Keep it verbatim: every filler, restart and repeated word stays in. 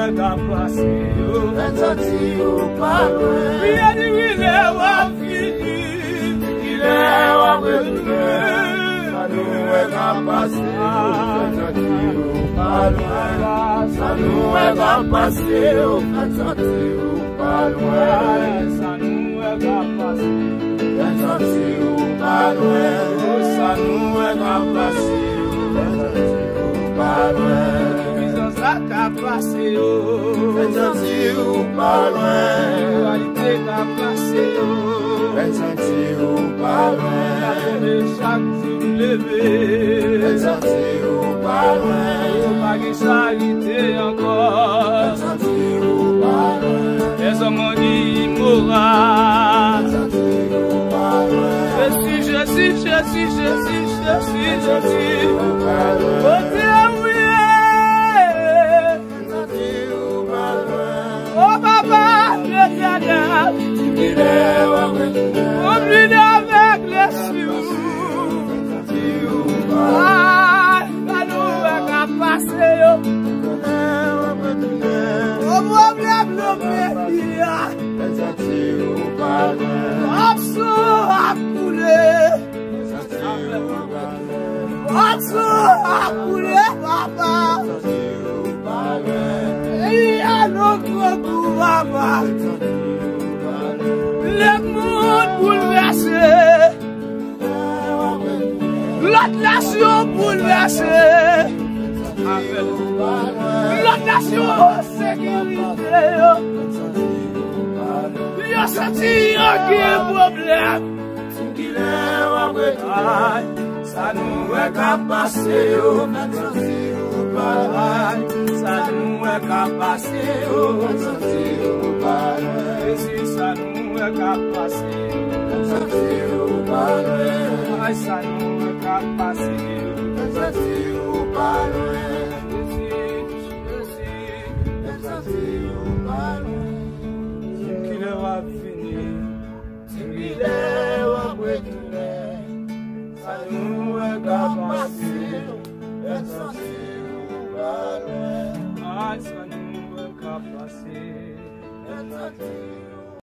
Ka pase yo. Fè n santi ou pa lwen. Priye di wi lè w ap vini. Di lè w ap retounen. Sa nou wè ka pase yo. Fè n santi ou pa lwen. Sa nou wè ka pase yo. Fè n santi ou pa lwen. Sa nou wè ka pase yo. Fè n santi ou pa lwen. Sa nou wè ka pase yo. Fè n santi ou pa lwen. Sa ka pase yo. Fè n santi ou pa lwen. Reyalite ka pase yo. Fè n santi ou pa lwen. Ka tonbe chak jou m leve. Fè n santi ou pa lwen. Yo pa gen charite ankò. Fè n santi ou pa lwen. Lèzòm an di imoral. Fè n santi ou pa lwen. Jezi, Jezi, Jezi, Jezi, Jezi, Jezi. Kote ou ye? O Papa Letènèl, konbine avèk lespri ou. Ay, sa nou wè ka pase yo. O pwoblèm nou peyi a. Pap sou ap koule. Pap sou ap koule, papa. Peyi a nan gwo kou, papa. Lemonn boulvèse. Lòt nasyon boulvèse. Lòt nasyon sekirite yo. Yo santi yo gen pwoblèm. Kilè w ap retounen? Sa nou wè k ap pase yo, fè n santi ou pa lwen. Sa nou wè k ap pase yo, fè n santi ou pa lwen. Jezi, sa nou wè k ap pase yo, fè n santi ou pa lwen. Ay, sa nou wè k ap pase yo, fè n santi ou pa lwen. Jezi, Jezi, fè n santi ou pa lwen. Kilè w ap vini? Kilè w ap retounen? Sa nou wè k ap pase, fè n santi ou pa lwen. Ay, sa nou wè k ap pase, fè n santi